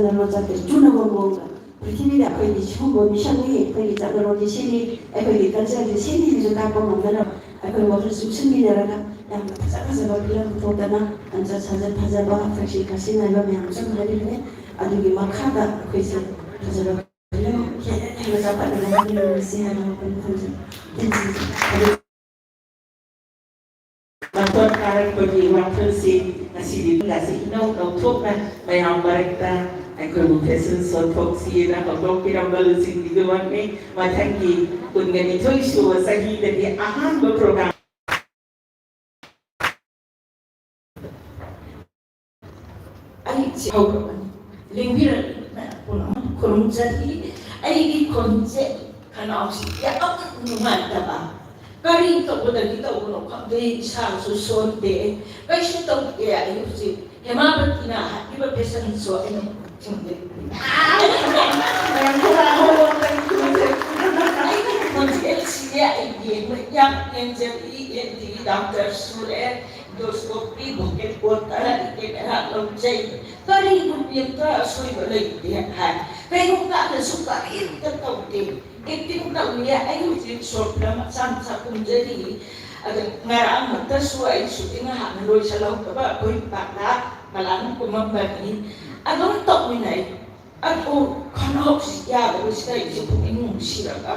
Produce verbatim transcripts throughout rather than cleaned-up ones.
ꯆꯠꯅꯔꯣꯟ ꯆꯠꯇ꯭ꯔꯦ꯫ ꯆꯨꯅꯕ ꯃꯑꯣꯡꯗ ꯄ꯭ꯔꯤꯊꯤꯕꯤꯗ ꯑꯩꯈꯣꯏꯒꯤ ꯁꯤꯒꯨꯝꯕ ꯃꯤꯁꯛꯅꯤ, ꯑꯩꯈꯣꯏꯒꯤ ꯆꯠꯅꯔꯣꯟꯁꯦ ꯁꯤꯅꯤ, ꯑꯩꯈꯣꯏꯒꯤ ꯀꯜꯆꯔꯁꯦ ꯁꯤꯅꯤ ꯍꯥꯏꯕꯁꯨ ꯇꯥꯛꯄ ꯉꯝꯅꯅꯕ ꯑꯩꯈꯣꯏ ꯋꯥꯈꯜ ꯆꯨꯞꯁꯤꯟꯃꯤꯟꯅꯔꯒ ꯌꯥꯝꯅ ꯐꯖ ꯐꯖꯕ ꯐꯤꯂꯝ ꯄꯨꯊꯣꯛꯇꯅ ꯂꯝꯆꯠ ꯁꯥꯖꯠ ꯐꯖꯕ, ꯊꯛꯁꯤ ꯈꯥꯁꯤ ꯅꯥꯏꯕ ꯃꯌꯥꯝ ꯑꯃꯁꯨ ꯍꯥꯏꯕꯤꯕꯅꯦ꯫ ꯑꯗꯨꯒꯤ ꯃꯈꯥꯗ ꯑꯩꯈꯣꯏꯁꯦ ꯐꯖꯕ ꯐꯤꯂꯝ ꯍꯦꯟꯅ ꯍꯦꯟꯅ ꯆꯥꯎꯈꯠꯅꯕ ꯍꯣꯠꯅꯃꯤꯟꯅꯁꯤ ꯍꯥꯏꯅ ꯋꯥꯐꯝ ꯊꯝꯖꯩ꯫ ꯃꯇꯣꯟ ꯀꯥꯔꯛꯄꯒꯤ ꯋꯥꯈꯜꯁꯤ ꯉꯁꯤꯗꯤ ꯂꯥꯁꯤ ꯏꯅꯧ ꯅꯧꯊꯣꯛꯅ ꯃꯌꯥꯝ ꯃꯔꯛꯇ ꯑꯩꯈꯣꯏꯕꯨ ꯐꯦꯁꯟ ꯁꯣ ꯊꯣꯛꯁꯤꯅ ꯍꯧꯗꯣꯛꯄꯤꯔꯝꯕ ꯂꯨꯆꯤꯡꯕꯤꯗꯨꯃꯛꯅꯤ꯫ ꯃꯊꯪꯒꯤ ꯀꯨꯟꯒ ꯅꯤꯊꯣꯏ ꯁꯨꯕ ꯆꯍꯤꯗꯒꯤ ꯑꯍꯥꯟꯕ ꯄ꯭ꯔꯣꯒ꯭ꯔꯥꯝ ꯑꯩ ꯍꯧꯔꯕꯅꯤ꯫ ꯂꯦꯡꯕꯤꯔꯛꯂꯤꯕ ꯃꯌꯥꯝ ꯄꯨꯝꯅꯃꯛ ꯈꯨꯔꯨꯝꯖꯔꯤ꯫ ꯑꯩꯒꯤ ꯈꯣꯟꯁꯦ, ꯈꯅꯥꯎꯁꯤ ꯌꯥꯝ ꯅꯨꯡꯉꯥꯏꯇꯕ, ꯀꯔꯤ ꯇꯧꯕꯗꯒꯤ ꯇꯧꯕꯅꯣ ꯈꯪꯗꯦ, ꯏꯁꯥꯁꯨ ꯁꯣꯟꯗꯦ, ꯀꯩꯁꯨ ꯇꯧꯗꯦ꯫ ꯑꯩ ꯍꯧꯖꯤꯛ ꯍꯦꯃꯥꯕꯇꯤꯅ ꯍꯥꯏꯕꯤꯕ ꯐꯦꯁꯟ ꯁꯣ ꯑꯩꯅ ꯊꯤꯡꯖꯤꯜꯂꯤ꯫ ꯃꯌꯥꯝ ꯈꯨꯔꯥ ꯍꯧꯔꯣ, ꯃꯌꯥꯝ ꯈꯨꯔꯥ ꯍꯧꯔꯣ꯫ ꯑꯩꯒꯤ ꯈꯣꯟꯖꯦꯜꯁꯤꯗꯤ ꯑꯩ ꯌꯦꯡꯕ ꯌꯥꯝ ꯌꯦꯡꯖꯔꯤ, ꯑꯦꯟꯇꯤ ꯗꯥꯛꯇꯔ ꯁꯨꯔꯦ, ꯏꯟꯗꯣꯁꯀꯣꯄꯤ, ꯚꯣꯀꯦꯜ ꯀꯣꯔꯗ ꯀꯦꯃꯦꯔꯥ ꯂꯧꯖꯩ꯫ ꯀꯔꯤꯒꯨꯝꯕ ꯑꯝꯇ ꯑꯁꯣꯏꯕ ꯂꯩꯇꯦ ꯍꯥꯏ꯫ ꯀꯩꯒꯨꯝꯕ ꯀꯥꯟꯗꯁꯨ ꯀꯔꯤꯝꯇ ꯇꯧꯗꯦ꯫ ꯑꯦꯛꯇꯤꯡ ꯇꯧꯔꯤꯌꯦ꯫ ꯑꯩ ꯍꯧꯖꯤꯛ ꯁꯣꯔꯠ ꯐꯤꯂꯝ ꯃꯆꯥ ꯃꯆꯥ ꯀꯨꯝꯖꯔꯤ꯫ ꯑꯗ ꯉꯔꯥꯡ ꯉꯥꯛꯇꯁꯨ ꯑꯩ ꯁꯨꯇꯤꯡ ꯍꯥꯟꯅ ꯂꯣꯏꯁꯤꯜꯍꯧꯗꯕ ꯑꯩꯈꯣꯏ ꯄꯥꯛꯂꯥ ꯃꯂꯥꯅ ꯀꯨꯝꯃꯝꯕꯅꯤ꯫ ꯑꯗꯨꯝ ꯇꯧꯃꯤꯟꯅꯩ꯫ ꯑꯗꯨ ꯈꯅꯥꯎꯁꯤ ꯌꯥꯗꯕꯁꯤꯗ ꯑꯩꯁꯦ ꯄꯨꯛꯅꯤꯡ ꯅꯨꯡꯁꯤꯔꯒ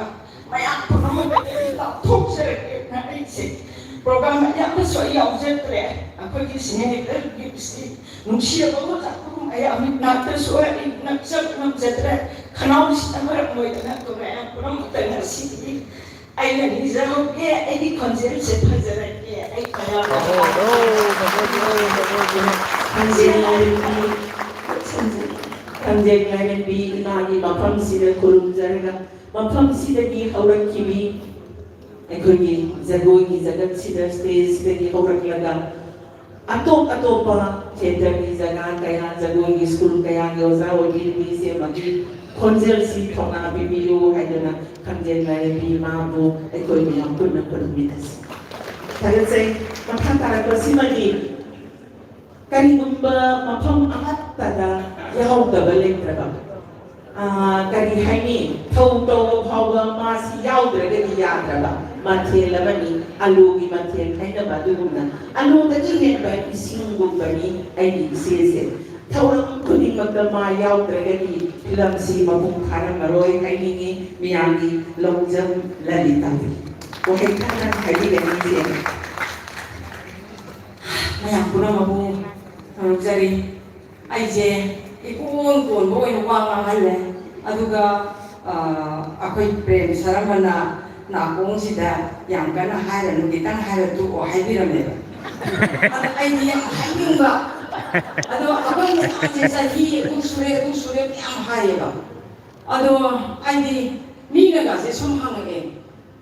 ꯃꯌꯥꯝ ꯄꯨꯝꯅꯃꯛꯇ ꯂꯥꯎꯊꯣꯛꯆꯔꯒꯦꯅ ꯑꯩꯁꯦ ꯄ꯭ꯔꯣꯒ꯭ꯔꯥꯝ ꯑꯌꯥꯝꯕꯁꯨ ꯑꯩ ꯌꯥꯎꯖꯗ꯭ꯔꯦ꯫ ꯑꯩꯈꯣꯏꯒꯤ ꯁꯤꯅꯦ ꯑꯦꯛꯇꯔꯒꯤ ꯅꯨꯡꯁꯤꯔꯕ ꯑꯣꯖꯥ ꯈꯨꯔꯨꯝ ꯑꯌꯥꯝꯕ ꯅꯥꯠꯇꯁꯨ ꯑꯩ ꯅꯛꯆꯕ ꯉꯝꯖꯗ꯭ꯔꯦ꯫ ꯈꯅꯥꯎꯁꯤꯅ ꯃꯔꯝ ꯑꯣꯏꯗꯅ ꯑꯩꯈꯣꯏ ꯃꯌꯥꯝ ꯄꯨꯝꯅꯃꯛꯇ ꯉꯁꯤꯗꯤ ꯑꯩꯅ ꯅꯤꯖꯍꯧꯒꯦ, ꯑꯩꯒꯤ ꯈꯣꯟꯖꯦꯜꯁꯦ ꯐꯖꯔꯒꯦ꯫ ꯑꯩ ꯃꯌꯥꯝ ꯈꯣꯟꯖꯦꯜ ꯂꯥꯏꯔꯦꯝꯕꯤ, ꯈꯣꯟꯖꯦꯜ ꯂꯥꯏꯔꯦꯝꯕꯤ ꯏꯃꯥꯒꯤ ꯃꯐꯝꯁꯤꯗ ꯈꯨꯔꯨꯝꯖꯔꯒ, ꯃꯐꯝꯁꯤꯗꯒꯤ ꯍꯧꯔꯛꯈꯤꯕꯤ ꯑꯩꯈꯣꯏꯒꯤ ꯖꯒꯣꯏꯒꯤ ꯖꯒꯠꯁꯤꯗ, ꯁ꯭ꯇꯦꯖꯁꯤꯗꯒꯤ ꯍꯧꯔꯛꯂꯒ ꯑꯇꯣꯞ ꯑꯇꯣꯞꯄ ꯊꯤꯌꯦꯇꯔꯒꯤ ꯖꯒꯥ ꯀꯌꯥ, ꯖꯒꯣꯏꯒꯤ ꯁ꯭ꯀꯨꯜ ꯀꯌꯥꯒꯤ ꯑꯣꯖꯥ ꯑꯣꯏꯕꯤꯔꯤꯕꯤ ꯏꯆꯦ ꯑꯃꯒꯤ ꯈꯣꯟꯖꯦꯜꯁꯤ ꯊꯧꯅꯥ ꯄꯤꯕꯤꯌꯨ ꯍꯥꯏꯗꯨꯅ ꯈꯝꯖꯦꯟ ꯂꯥꯏꯔꯦꯝꯕꯤ ꯏꯃꯥꯕꯨ ꯑꯩꯈꯣꯏ ꯃꯌꯥꯝ ꯄꯨꯟꯅ ꯈꯨꯔꯨꯝꯃꯤꯟꯅꯁꯤ꯫ ꯊꯥꯒꯠꯆꯩ꯫ ꯃꯈꯥ ꯇꯥꯔꯛꯄꯁꯤꯃꯗꯤ ꯀꯔꯤꯒꯨꯝꯕ ꯃꯐꯝ ꯑꯃꯠꯇꯗ ꯌꯥꯎꯗꯕ ꯂꯩꯇ꯭ꯔꯕ, ꯑꯥ, ꯀꯔꯤ ꯍꯥꯏꯅꯤ, ꯊꯧ ꯇꯧꯕ ꯐꯥꯎꯕ ꯃꯥꯁꯤ ꯌꯥꯎꯗ꯭ꯔꯒꯗꯤ ꯌꯥꯗ꯭ꯔꯕ ꯃꯊꯦꯜ ꯑꯃꯅꯤ꯫ ꯑꯂꯨꯒꯤ ꯃꯊꯦꯜ ꯍꯥꯏꯅꯕ ꯑꯗꯨꯒꯨꯝꯅ ꯑꯂꯨꯗꯒꯤ ꯍꯦꯟꯕ ꯏꯁꯤꯡꯒꯨꯝꯕꯅꯤ ꯑꯩꯒꯤ ꯏꯆꯦꯁꯦ꯫ ꯊꯧꯔꯝ ꯈꯨꯗꯤꯡꯃꯛꯇ ꯃꯥ ꯌꯥꯎꯗ꯭ꯔꯒꯗꯤ ꯐꯤꯂꯝꯁꯤ ꯃꯄꯨꯡ ꯐꯥꯔꯝꯃꯔꯣꯏ ꯍꯥꯏꯅꯤꯡꯉꯤ꯫ ꯃꯤꯌꯥꯝꯒꯤ ꯂꯧꯖꯝ ꯂꯂꯤꯇꯥꯕꯤ꯫ ꯋꯥꯍꯩ ꯈꯔ ꯍꯥꯏꯕꯤꯒꯅꯤ ꯏꯆꯦ꯫ ꯃꯌꯥꯝ ꯄꯨꯝꯅꯃꯛꯄꯨ ꯊꯧꯔꯝꯖꯔꯤ꯫ ꯑꯩꯁꯦ ꯏꯀꯣꯟ ꯀꯣꯟꯕ ꯑꯣꯏꯅ ꯋꯥ ꯉꯥꯡꯍꯜꯂꯦ꯫ ꯑꯗꯨꯒ, ꯑ, ꯑꯩꯈꯣꯏ ꯄ꯭ꯔꯦꯝ ꯁꯔꯃꯅ ꯅꯥꯀꯣꯡꯁꯤꯗ "ꯌꯥꯝ ꯀꯟꯅ ꯍꯥꯏꯔꯅꯨ, ꯈꯤꯇꯪ ꯍꯥꯏꯔ ꯇꯣꯛꯑꯣ" ꯍꯥꯏꯕꯤꯔꯝꯃꯦꯕ꯫ ꯑꯗ ꯑꯩꯗꯤ ꯌꯥꯝ ꯍꯥꯏꯅꯤꯡꯕ꯫ ꯑꯗꯣ ꯑꯩꯈꯣꯏ ꯃꯌꯥꯝꯁꯦ ꯆꯍꯤ ꯑꯗꯨ ꯁꯨꯔꯦ, ꯑꯗꯨ ꯁꯨꯔꯦ ꯃꯌꯥꯝ ꯍꯥꯏꯌꯦꯕ꯫ ꯑꯗꯣ ꯑꯩꯗꯤ ꯃꯤꯅꯒꯁꯦ ꯁꯨꯝ ꯍꯪꯉꯛꯑꯦ,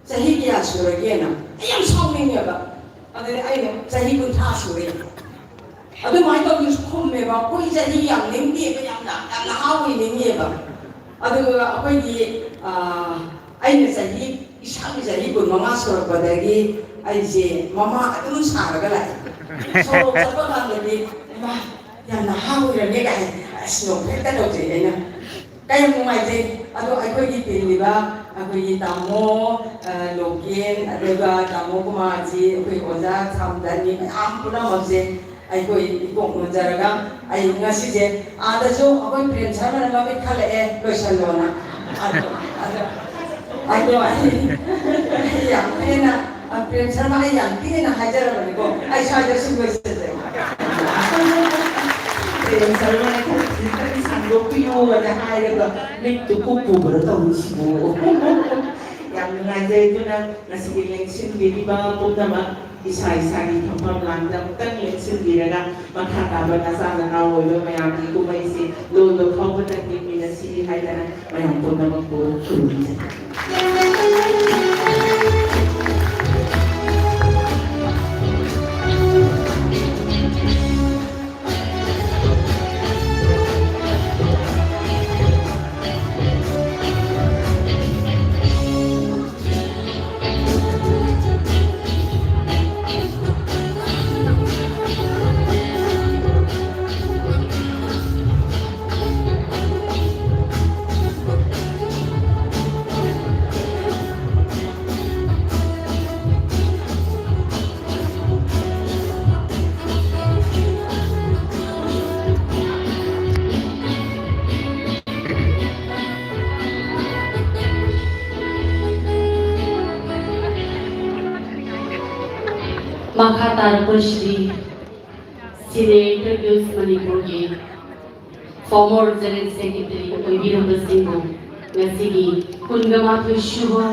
"ꯆꯍꯤ ꯀꯌꯥ ꯁꯨꯔꯒꯦꯅ?" ꯑꯩ ꯌꯥꯝ ꯁꯥꯎꯅꯤꯡꯉꯦꯕ꯫ ꯑꯗꯨꯗꯤ ꯑꯩꯅ, "ꯆꯍꯤ ꯀꯨꯟꯊ꯭ꯔꯥ ꯁꯨꯔꯦ"꯫ ꯑꯗꯨꯃꯥꯏꯅ ꯇꯧꯗꯅꯁꯨ ꯈꯨꯝꯃꯦꯕ꯫ ꯑꯩꯈꯣꯏ ꯆꯍꯤ ꯌꯥꯝ ꯅꯤꯡꯗꯦꯕ, ꯌꯥꯝꯅ, ꯌꯥꯝ ꯅꯍꯥ ꯑꯣꯏꯅꯤꯡꯉꯦꯕ꯫ ꯑꯗꯨꯒ ꯑꯩꯈꯣꯏꯒꯤ, ꯑꯥ, ꯑꯩꯅ ꯆꯍꯤ, ꯏꯁꯥꯒꯤ ꯆꯍꯤ ꯀꯨꯟꯃꯉꯥ ꯁꯨꯔꯛꯄꯗꯒꯤ ꯑꯩꯁꯦ ꯃꯃꯥ ꯑꯗꯨꯝ ꯁꯥꯔꯒ ꯂꯥꯛꯑꯦ꯫ ꯁꯣꯔꯣꯛ ꯆꯠꯄ ꯀꯥꯟꯗꯗꯤ, "ꯏꯃꯥ, ꯌꯥꯝ ꯅꯍꯥ ꯑꯣꯏꯔꯝꯃꯦ" ꯀꯥꯏ ꯑꯁ ꯅꯣꯛꯐꯦꯠꯀ ꯇꯧꯖꯩ ꯑꯩꯅ꯫ ꯀꯌꯥꯝ ꯅꯨꯡꯉꯥꯏꯖꯩ꯫ ꯑꯗꯣ ꯑꯩꯈꯣꯏꯒꯤ ꯇꯤꯝꯒꯤꯗ ꯑꯩꯈꯣꯏꯒꯤ ꯇꯥꯃꯣ, ꯑ, ꯂꯣꯀꯦꯟ, ꯑꯗꯨꯒ ꯇꯥꯃꯣ ꯀꯨꯃꯥꯔꯖꯤ, ꯑꯩꯈꯣꯏ ꯑꯣꯖꯥ ꯁꯥꯝꯗꯅꯤ ꯃꯌꯥꯝ ꯄꯨꯝꯅꯃꯛꯁꯦ ꯑꯩꯈꯣꯏ ꯏꯀꯣꯛ ꯅꯣꯟꯖꯔꯒ ꯑꯩ ꯉꯁꯤꯁꯦ ꯑꯥꯗꯁꯨ ꯑꯩꯈꯣꯏ ꯄ꯭ꯔꯦꯝ ꯁꯔꯃꯅ ꯃꯃꯤꯠ ꯈꯜꯂꯛꯑꯦ ꯂꯣꯏꯁꯜꯂꯣꯅ꯫ ꯑꯗꯣ, ꯑꯗꯣ, ꯑꯗꯣ ꯑꯩ, ꯑꯩ ꯌꯥꯝ ꯍꯦꯟꯅ, ꯑ, ꯄ꯭ꯔꯦꯝ ꯁꯔꯃ ꯑꯩ ꯌꯥꯝ ꯊꯤꯅ ꯍꯥꯏꯖꯔꯕꯅꯤꯀꯣ꯫ ꯑꯩ ꯁ꯭ꯋꯥꯏꯗ ꯁꯨꯝ ꯂꯣꯏꯁꯤꯜꯂꯦ꯫ ꯄ꯭ꯔꯦꯝ ꯁꯔꯃꯅ ꯈꯔ ꯈꯤꯇꯪ ꯁꯥꯡꯗꯣꯛꯄꯤꯌꯨꯅ ꯍꯥꯏꯔꯒ ꯃꯤꯠꯇꯨ ꯀꯨꯞꯄꯨꯕ꯭ꯔꯥ ꯇꯧꯔꯤꯁꯤꯕꯨ? ꯌꯥꯝ ꯅꯨꯡꯉꯥꯏꯖꯩ꯫ ꯑꯗꯨꯅ ꯉꯁꯤꯒꯤ ꯂꯦꯡꯁꯤꯟꯕꯤꯔꯤꯕ ꯄꯨꯝꯅꯃꯛ ꯏꯁꯥ ꯏꯁꯥꯒꯤ ꯐꯝꯐꯝ ꯂꯥꯡꯗ ꯑꯃꯨꯛꯇꯪ ꯂꯦꯡꯁꯤꯟꯕꯤꯔꯒ ꯃꯈꯥ ꯇꯥꯕ ꯅꯆꯥ ꯅꯅꯥꯎ ꯑꯣꯏꯕ ꯃꯌꯥꯝꯒꯤ ꯀꯨꯝꯍꯩꯁꯤ ꯂꯣꯏꯕ ꯐꯥꯎꯕꯗ ꯌꯦꯡꯃꯤꯟꯅꯁꯤ ꯍꯥꯏꯗꯅ ꯃꯌꯥꯝ ꯄꯨꯝꯅꯃꯛꯄꯨ ꯈꯨꯔꯨꯝꯖꯔꯤ꯫ ꯃꯈꯥ ꯇꯥꯔꯛꯄ ꯁꯤꯗꯤ Senior Inter Guilds ꯃꯅꯤꯄꯨꯔꯒꯤ former General Secretary ꯑꯣꯏꯕꯤꯔꯝꯕꯁꯤꯡꯕꯨ ꯉꯁꯤꯒꯤ ꯀꯨꯟꯒ ꯃꯥꯊꯣꯏ ꯁꯨꯕ